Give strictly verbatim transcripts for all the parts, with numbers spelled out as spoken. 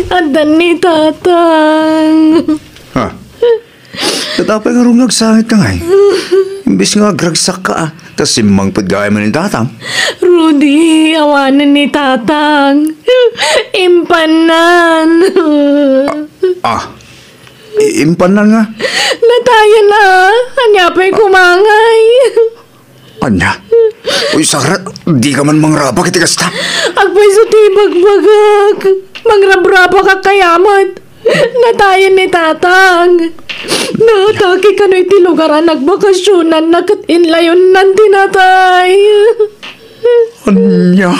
Addan ni Tatang. Ha? Ket apay ngarud nga agsangit ka ngay? Imbes nga agragsakka, a, ta simmangpet gayam ni Tatang. Rudy, awanen ni Tatang. Impannan. Ah, i-, impannan nga? Natayen a. Ania pay koma ngay? Ania? Uy, Sara, dika man mangrabak iti kasta. Agpayso ti ibagbagak. Mangrabrabakak kayat met. Natayen ni Tatang. Naatake kano iti lugar a nagbakasionanna ket inlayonnan ti natay. Ania?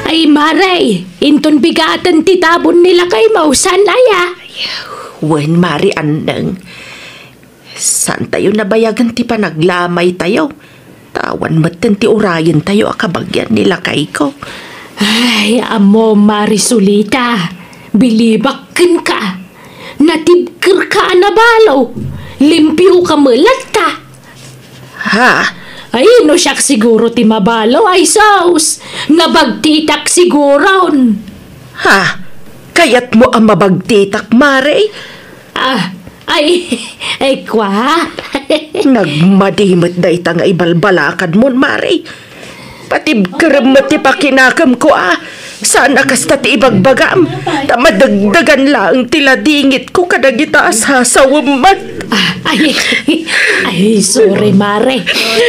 Ay, Mare, inton bigaten ti tabon ni lakaymo, saan aya? Wen, Mare Anneng. Saantayo nabayagen ti panaglamaytayo. Ta awan metten ti urayentayo a kabagian ni lakayko. Ay, ammo, Mare Solita. Bilibak kenka. Natibkerka a nabalo. Limpioka met latta. Ha? Ay, no siak siguro ti mabalo, ay sus. Nabagtitak siguron. Ha? Kayatmo a mabagtitak, Mare? Ah, ay, ay, kwa? Nagmadi met dayta nga ibalbalakadmon, Mare. Patibkerem met ti pakinakemko, a. Saan a kasta ti ibagbagam. Ta madagdagan laeng ti ladingitko kadagita a sasawem met. Ah, ay, ay, sorry, Mare.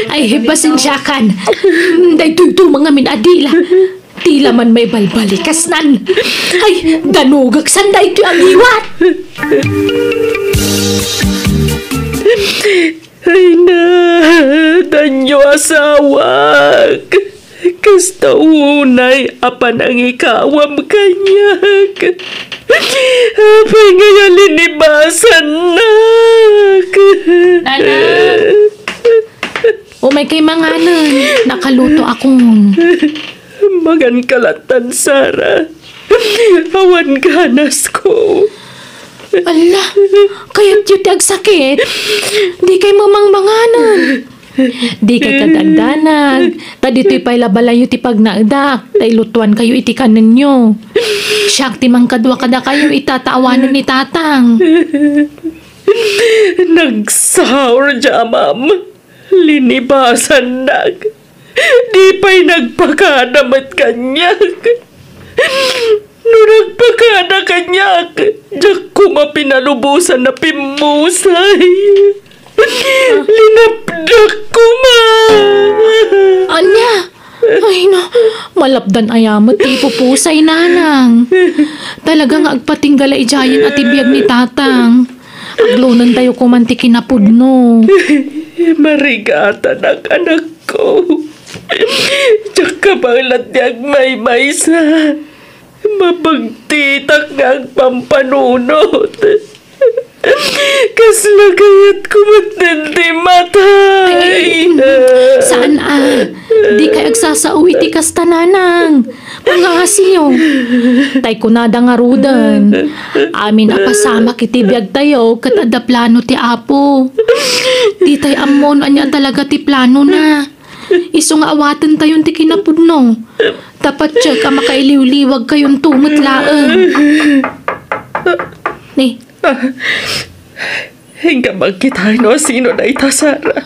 Ay, pasensiakan. Daytoy tumang amin a dila. Dila man maibalbalikasnan. Ay, danogak saan daytoy a ngiwat. Ay na, danyo asawak. Kasta unay a panangikawam kaniak. Apay ngay a linibasannak? Nanang! Umaykay manganen, nakalutoakon. Maganka lattan, Sara. Awan ganasko. Alla, kayatyo ti agsakit? Dikay met manganen. Dikay kadi agdanag, ta ditoy pay la balayyo ti pagnaedak, ta ilutuankayo iti kanenyo. Siak ti mangkadua kadakayo ita ta awanen ni Tatang. Nagsaur diay amam. Linibasannak. Di pay nagpakada met kaniak. No nagpakada kaniak, diak koma pinalubosan a pimmusay. Linapdak koma. Ania? Ay, na, malapdan aya met ti ipupusay, Nanang. Talaga nga agpatingga la idiayen a ti biag ni Tatang. Aglonentayo koman ti kinapudno. Marigatanak, anakko. Diak kabaelan ti agmaymaysa. Mabagtitak nga agpampanunot. Kasla kayatko met ti matay. Ay, saan a? Dikay agsasao iti kasta, Nanang. Pangngasiyo. Tay kunada ngaruden, amin a pasamak iti biagtayo ket adda plano ti Apo. Ditay ammo no ania talaga ti planona. Isu nga awatentayon ti kinapudno. Ta patiek a makailiwliwagkayonto met laeng. Ni, Inka makitaen no sino dayta, Sara.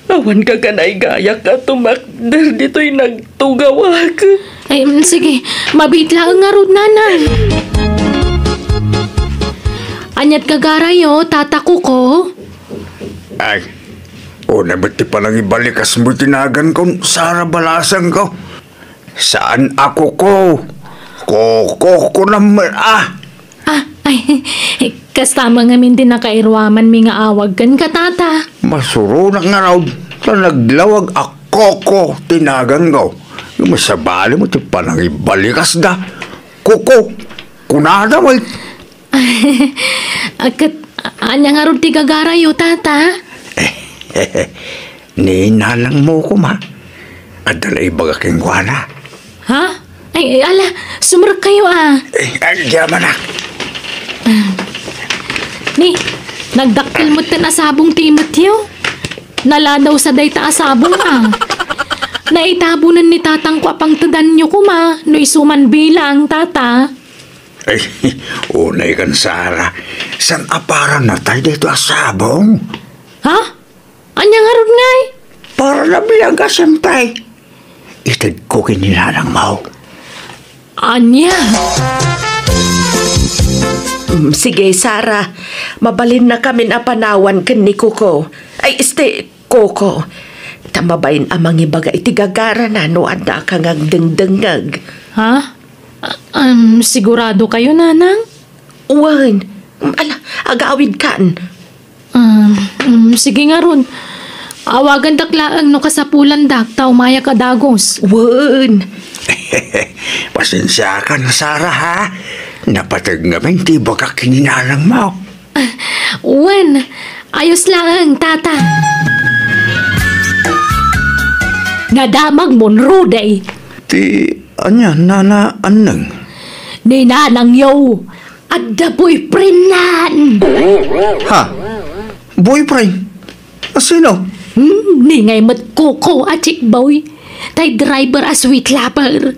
Awan gaganaygayaka a tumakder ditoy nagtugawak. Ay, mm, sige. Mabiit laeng ngarud, Nanang. Aniat gagarayo, Tata Kuko? Ay, una met ti panangibalikasmo iti naganko, Sara, balasangko. Saan a Kuko. Kuko kunam, ah. Ah, ay, kasta man ngamin ti nakairuamanmi nga awag kenka, Tata. Masuronak ngarud, ta naglawag a Kuko ti naganko. Masabali mo ti panangibalikasda. Kuko, kunada met. A, ket, ania ngarud ti gagarayo, Tata? Ni nanangmo koma. Adda la ibaga kenkuana. Ha? Ay, ay, ala, sumrekkayo, a. Eh, ay, di man, a. Ni, nagdakkel metten a sabong ti imetyo. Naladaw sa dayta a sabong, a. Naitabonen ni tatangko a pangtedanyo koma no isu man bilang, tata. Ay, unay kan Sara. Saan a para natay daytoy a sabong? Ha? Ania ngarud ngay? Para nabiag a siyempre. Itedko ken ni nanangmo. Ania? Mm, sige, Sara. Mabalinna kamin a panawan ken ni Coco. Ay, este, Coco. Ta mabain a mangibaga iti gagarana no adda ka nga agdengdengngeg. Ha? Ah, um, sigurado kayo, Nanang? Wen. Ala, agawidkan. Ah, mm, sige ngarud. Awagandak laeng no kasapulandak ta umayak a dagus. Wen. Pasensiakan, Sara, ha? Napateg ngamin ti ibagak ken ni nanangmo. Ah, wen. Ayos laeng, tata. Nadamagmon, Rudy. Ti ania, Nana Anneng? Ni nanangyo. Adda boyfriendnan. Ha? Boyfriend? A sino? Hmm, ni ngay met Coco a chick boy. Tay driver a sweet lover.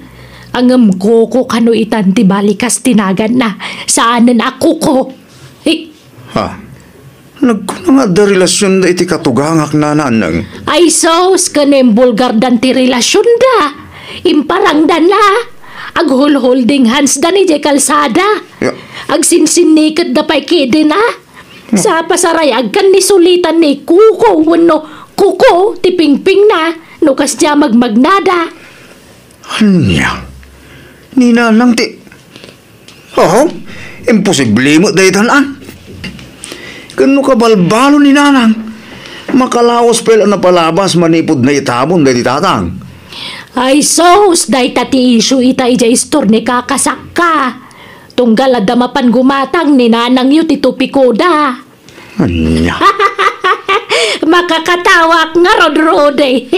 Ngem Coco kano itan ti balikas ti naganna. Saanen a Coco. Hey. Ha? Nagkuna nga adda relasionda iti katugangak, Nana Anneng. Ay sus, ken imbulgardan ti relasionda. Imparangdan la. Aghulholding handsda idiay kalsada. Ya. Agsinsinniketda pay kedina. Hmm. Sa pasarayag ken ni sulitan ni Kuko wenno Kuko ti pingpingna no kasdiay a magmagnada. Ania? Ni nanang ti Aho, imposible met daytan, a. Ken no kabalbalo ni nanang, makalawas pay la napalabas manipud naitabon daydi tatang. Ay sus, dayta ti isu ita idiay istor ni kakasakka. Tunggal adda mapan gumatang ni nanangyo ti tupikoda. Ania? Makakatawak ngarud, Rudy.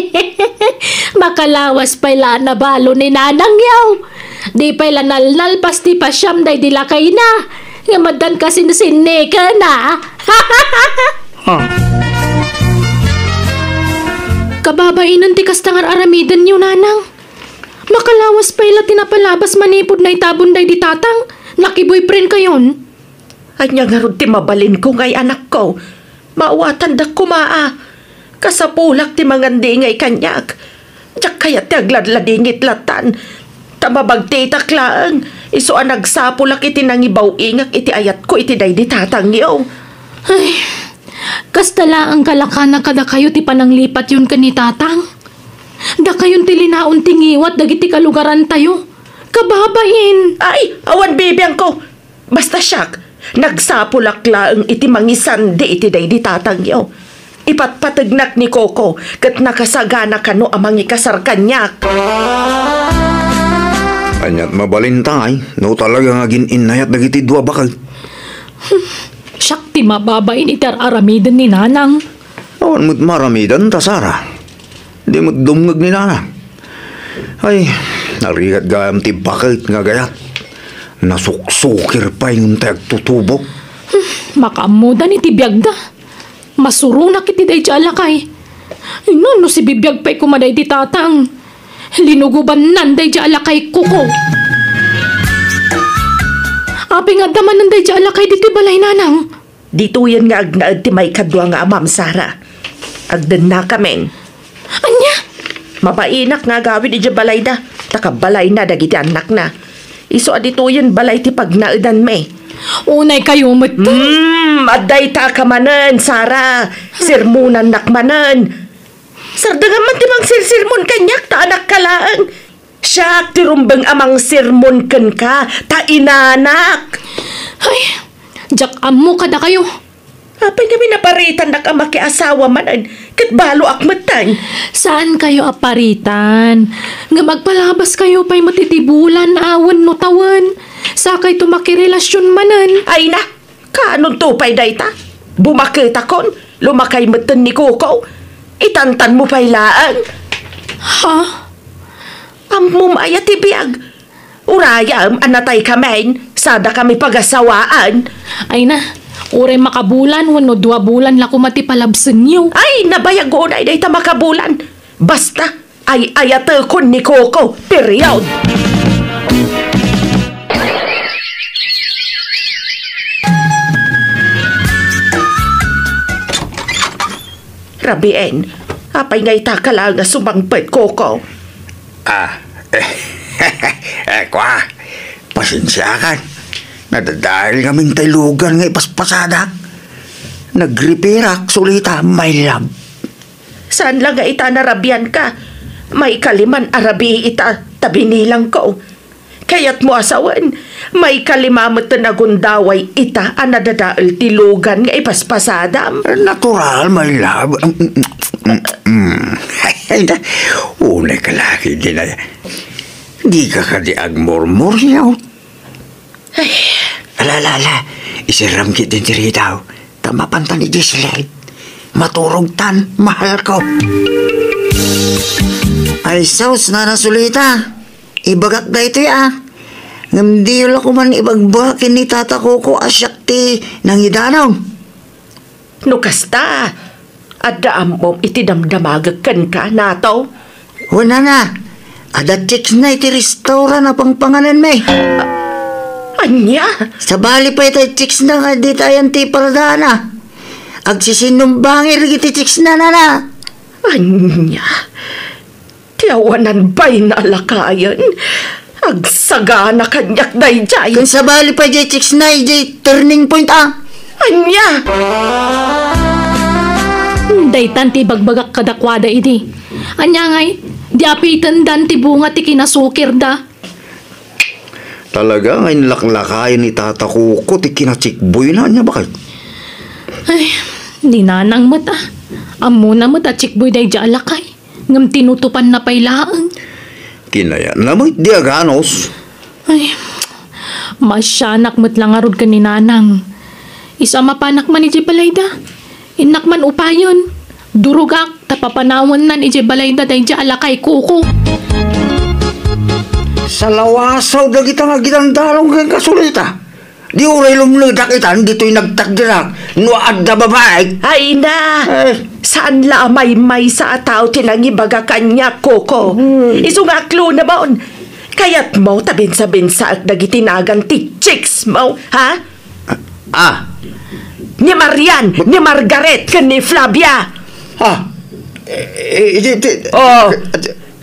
Makalawas pay la a nabalo ni nanangyo. Di pay la nalnalpas ti pasiam daydi lakayna. Nga maddan kasinsinnikena. Ah. Kababainen ti kasta nga ar-aramidenyo, nanang. Makalawas pay la ti napalabas manipud naitabon daydi tatang. Nakiboyfriend kayon. Ania ngarud ti mabalinko ngay, anakko? Maawatandak koma a. Kasapulak ti mangandi ngay kaniak. Diak kayat ti agladladingit latan. Ta mabagtitak laeng, isu a nagsapulak iti nangibaw-ingak iti ayatko iti daydi tatangyo. Ay, kasta laeng kalakana kadakayo ti pananglipatyon ken ni tatang. Dakayon ti linaon ti ngiwat dagiti kalugarantayo. Kababain. Ay, awan bibiangko. Basta siak, nagsapulak laeng iti mangisandi iti daydi tatangyo. Ipatpategnak ni Coco ket nakasagana kano a mangikasar kaniak. Aniat mabalinta ngay, no talaga nga agin-innayat dagiti dua baket. Siak ti mababain iti ar-aramiden ni nanang. Awan met maramidenta, Sara. Di met dumngeg ni nanang. Ay, narigat gayam ti baket nga gayat. Nasuksukir pay ngem ti agtutubo. Hmm, makaammodan iti biagda. Masuronak iti daydiay a lakay. Ay, no, no sibibiag pay koma daydi tatang. Linugobannan daydiay a lakay, Kuko. Apay nga adda manen daydiay a lakay ditoy balay, nanang? Ditoyen nga agnaed ti maikadua nga amam, Sara. Agdennakamin. Ania? Mabainak nga agawid idiay balayda, ta kabalayna dagiti annakna. Isu a ditoyen balay ti pagnaedanmi. Unay kayo met. Hmm, adda ita ka manen, Sara. Sermonannak manen. Sardengan man ti mangsersermon kaniak, ta anakka laeng. Siak ti rumbeng a mangsermon kenka, ta inanak. Ay, diak ammo kadakayo. Apay ngamin a paritannak a makiasawa manen, ket baloak metten? Saan kayo a paritan? Ngem agpalabas kayo pay met iti bulan awen no tawen. Sakayto makirelasyon manen. Ay na, kaanonto pay dayta? Bumaketakon, lumakay metten ni Coco. Itantanmo pay laeng. Ha? Ammom aya ti biag? Urayem a nataykamin, sadakami pagasawaan. Ay na, uray makabulan wenno dua bulan la koma ti palabsenyo. Ay, nabayag unay dayta makabulan. Basta, ay-ayatekon ni Coco. Period! Rabien, apay nga ita ka laeng a sumangpet, Coco? Ah, eh, kua, pasensiakan. Nadadael ngamin tay lugan nga ipaspasada. Nagripirak, Sulita, my love. Saan la nga ita narabian ka? Maikaliman a rabii ita, ta binilang ko. Kayatmo a sawen, maikalima met ti nagundaway ita a nadadael ti lugan nga ipaspasadam. Natural, my love. Mm, mm, mm, mm. Ay, na, unay ka lagi, di na, di ka kadi agmurmuriaw. Ay. Ala, ala, ala. Isiram kit din ti ridaw. Ta mapantan idiay slide. Maturogtan, mahal ko. Ay, sus, Nana Sulita. Ibagak daytoy, a. Ngem diyo la koman ibagbaga ken ni Tata Coco a siak ti nangidanong. No kasta, adda ammom iti damdamagek kenka, Nato? Wen, Nana, adda chicks na iti restaurant a pangpanganenmi. Ania? Sabali pay tay chicks na nga dita ayan ti paradaanna. Agsisinnumbangir iti chicks na, Nana. Ania? Ti awanan baynalakayen, agsagana kaniak daydiay. Ken sabali pay diay chicks na idiay turning point, a. Ania? Daytan ti ibagbagak kadakuada idi. Ania ngay, di apitendan ti bunga ti kinasukirda. Talaga nga inlaklakayen ni Tata Coco ti kinachikboyna, ania bakay? Ay, ni Nanang met, a. Ammona met a chikboy daydiay a lakay. Ngem tinutopanna pay laeng. Kinayatna met di aganus. Ay, maasianak met la ngarud ken ni Nanang. Isu a mapanak man idiay balayda, innak man upayen. Durogak ta papanawennan idiay balayda daydiay a lakay, Coco. Salawasaw dagita nga agidandalong kenka, Sulita. Di uray lumnedak itan ditoy nagtakderak no adda babaek. Ay na! Eh. Saan la a maymaysa a tao ti nangibaga kaniak, Coco. Hmm. Isu nga aklonamon. Kayatmo ta binsa-binsaek dagiti nagan ti chicks mo, ha? Ah. Ni Marian, ni Margaret, ken ni Flavia. Ah. Eh, eh, di, di, Oh.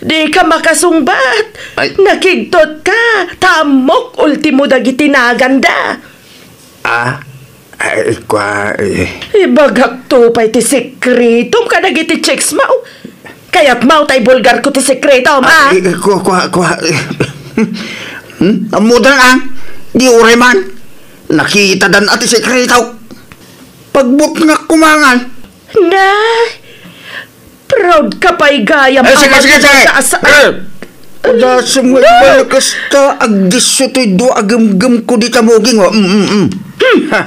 Di ka makasungbat. Ay. Nakigtot ka. Ta ammok, ultimo dagiti naganda. Ah, ay, kua, eh. Ibagak to pay ti sekretom kadagiti chicks mo. Kayatmo ta ibulgar ko ti sekretom, ah? Ay, kua, kua, kua, eh. Hmm? Ammodan, ah? Di uray man. Nakitadan a ti sekreto. Pagbutngak kumangan. Na, proud ka pay gayam. Eh, sige, sige, sige. Sa, sa, Eh, padasem nga ibalik kasta, agdisso toy dua a gemgem ko di tamuging, oh. Mm, mm, mm. Hmm. Ha.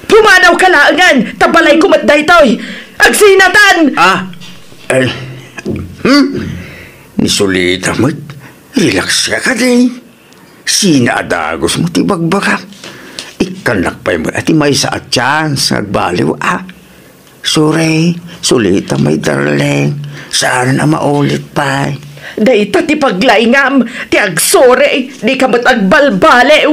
Pumanaw ka laengen, ta balay ko met daytoy. Agsinatan! Ah. Eh. Hmm? Ni Sulita met. Relax ka kadi. Sina a dagus mo ti bagbagam? Ikkannak pay met a ti maysa a chance nga agbaliw, ah. Sorry, Sulita, my darling. Saan a maulit pay. Dayta ti paglaingam, ti agsorry, di ka met agbalbaliw.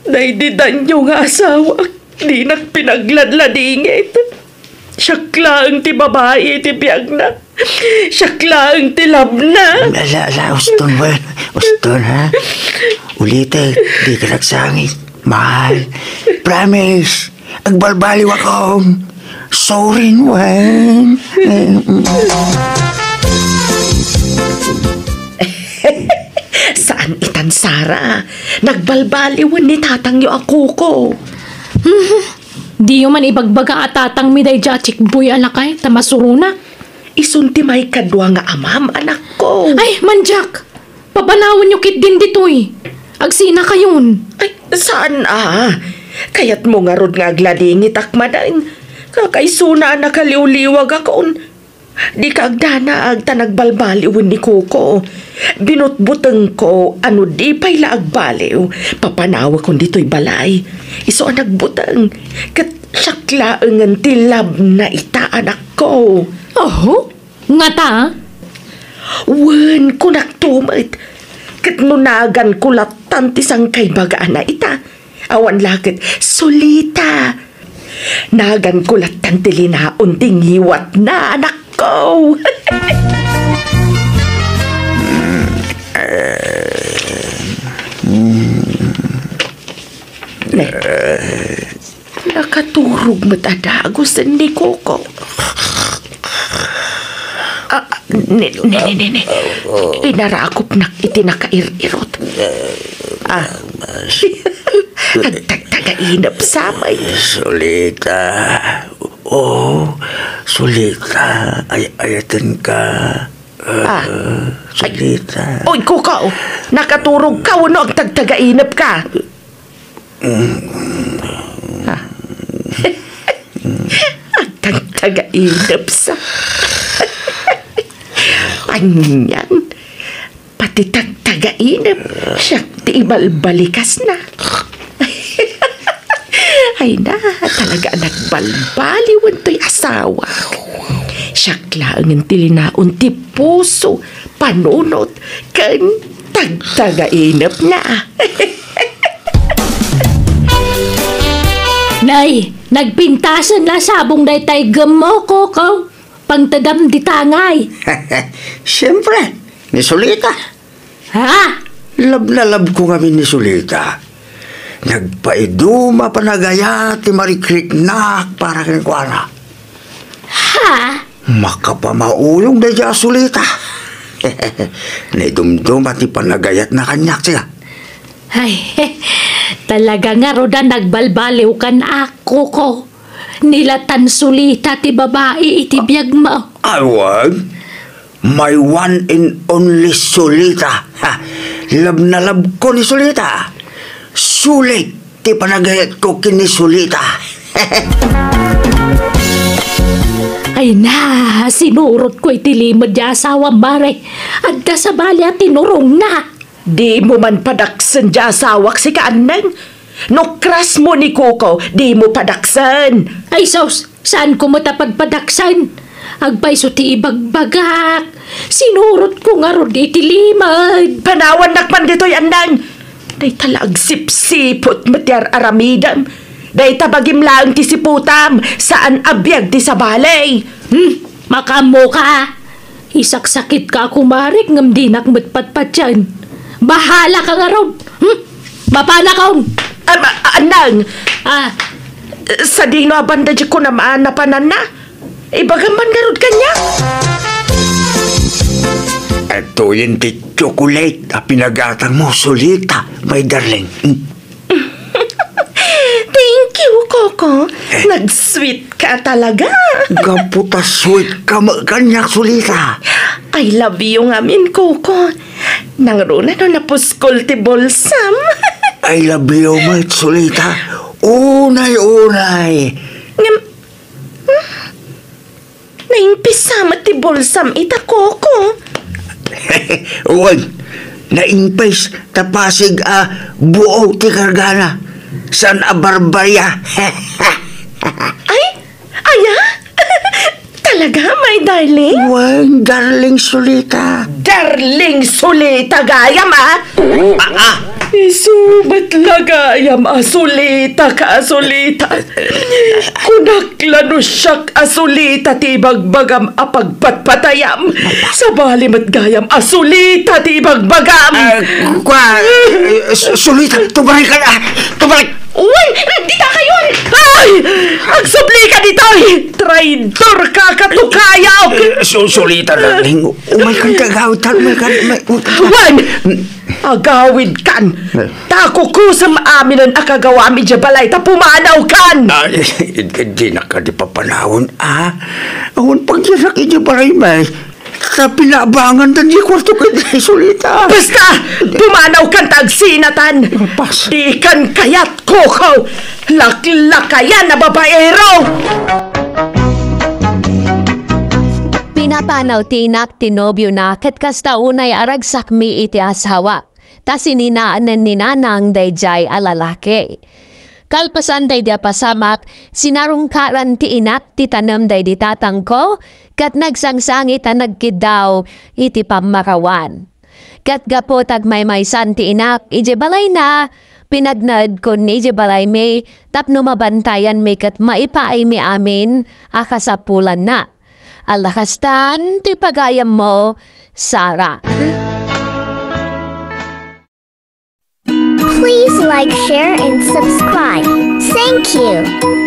Daydi danyo nga asawak, dinak pinagladladingit. Siak laeng ti babai iti biagna. Siak laeng ti labna. Ala, ala, uston, wen. Uston, ha? Ulitek, di ka nagsangit. Mahal. Promise. Agbalbaliw ako. Sorry, wen. Saan itan, Sara? Nagbalbaliwen ni tatangyo a Coco. Diyo man ibagbaga a tatangmi daydiay a chikboy a lakay, ta masuronak. Isun ti maikadua nga amam, anakko. Ay, mandiak! Papanawenyo ketdin ditoy. Agsinakayon. Ay, saan a? Kayatmo ngarud nga agladingitak manen. Kakaisuna a nakaliwliwagakon. Dika agdanaag ta nagbalbaliwen ni Coco. Binutbutengko a no di pay la agbaliw, papanawekon ditoy balay. Isu a nagbuteng, ket siak laengen ti labna ita, anakko. Oho? Ngata? Wen, kunakto met. Ket no naganko lattan ti sangkaibagaan a ita, awan la ket Sulita. Naganko lattan ti linaon ti ngiwatna, anakko. Ne. Nakaturog met a dagusen ni Koko. Ah, ne, ne, ne, ne, ne. Inarakopnak iti nakair-irot. Ah. Agtagtagainep sa met. Sulita. Oh, Sulita. Ay, ayatenka. Ah. Sulita. Ay, oy, Koko. Nakaturog ka wenno agtagtagainep ka? Ha? Agtagtagainep sa. Anian? Pati tagtagainep, siak ti ibalbalikasna. Ay na, talaga a nagbalbaliwen toy asawak. Siak laengen ti linaon ti puso, panunot, ken tagtagainepna. Nay, nagpintasen la sabong daytay gemmo, Koko. Pangtedam di tangay. Siempre, ni Sulita. Ha? Love na love ko ngamin ni Sulita. Nagpaiduma panagayat ti marikriknak para kenkuana. Ha? Makapamauyong daydiay a Sulita. Naidumduma ti panagayatna kaniak, siya. Ay, talaga ngarud a nagbalbaliwkan, Koko. Ni la tan Sulita ti babai iti biagmo. Awan. My one and only Sulita. Ha, love na love ko ni Sulita. Sulit ti panagayatko ken ni Sulita. Ay na, sinurotko iti limed ti asawam, Mare. Adda sabali a tinurongna. Dimo man padaksen ti asawak, sika, Anneng. No crush mo ni Koko, dimo padaksen. Ay sus, saanko met a padpadaksen? Agpayso ti ibagbagak. Sinurotko ngarud iti limed. Panawannak man ditoy, Anneng. Dayta la agsipsiput met ti ar-aramidem. Dayta bagim laeng ti siputam, saan a biag ti sabali. Hmm, makaammoka. Isaksakitka a kumarik ngem dinak met patpatien. Bahalaka ngarud! Hmm? Mapanakon! Ah, ma-, ah, Anneng! Ah. Sadino a banda diay kunam a napananna? Ibagam man ngarud kaniak. Adtoyen ti chocolate a pinagatangmo, Sulita, my darling. Hmm? Thank you, Koko. Eh. Nag-sweet ka talaga. Gapu ta sweet ka met kaniak, Sulita. I love you ngamin, Koko. Nangruna no napuskol ti bulsam. I love you met, Sulita. Unay, unay. Ngem, hmm? Naimpis sa met ti bulsam ita, Koko. Wen, naimpis ta pasig a buo ti kargana. Saan a barbaria. Ay, aya? Talaga, my darling? Wen, darling Sulita. Darling Sulita gayam, a? Ah, ah. Isu met la gayam a Sulita ka, Sulita. Kunak la no siak a Sulita ti ibagbagam a pagpatpatayam. Sabali met gayam a Sulita ti ibagbagam. Ah, kua, eh, Su-, Sulita, tumaray ka na. Tumaray. Uy, dita kayon! Ay! Agsubli ka ditoy! Traidor ka, katukayok! Eh, Su-, Sulita, darling. Umay kan ti agawid, tan umay kan, umay, Wen! Agawidkan! Eh. Ta kukusem aminen a kagawam idiay balay ta pumanawkan! Ah, eh, eh, eh, dinak kadi papanawon, ah. Awan pagyanak idiay balay, may. Ta pinabangan ta di kwarto ken Sulita. Basta! Pumanawkan ta agsinatan! Pas. Dikan kayat, Koko! Laklakayan a babaero! Pinapanaw ti inak ti nobiona ket kasta unay a ragsakmi iti asawa, ta sininaanen ni Nanang daydiay a lalaki. Kalpasan daydi a pasamak, sinarungkaran ti inak ti tanem daydi tatangko, ket nagsangsangit a nagkiddaw iti pammakawan. Ket gapu ta agmaymaysan ti inak idiay balayna, pinagnanaedkon idiay balaymi tapno mabantayanmi ket maipaaymi amin a kasapulanna. Alla kastan ti pagayammo, Sara. Please like, share, and subscribe. Thank you.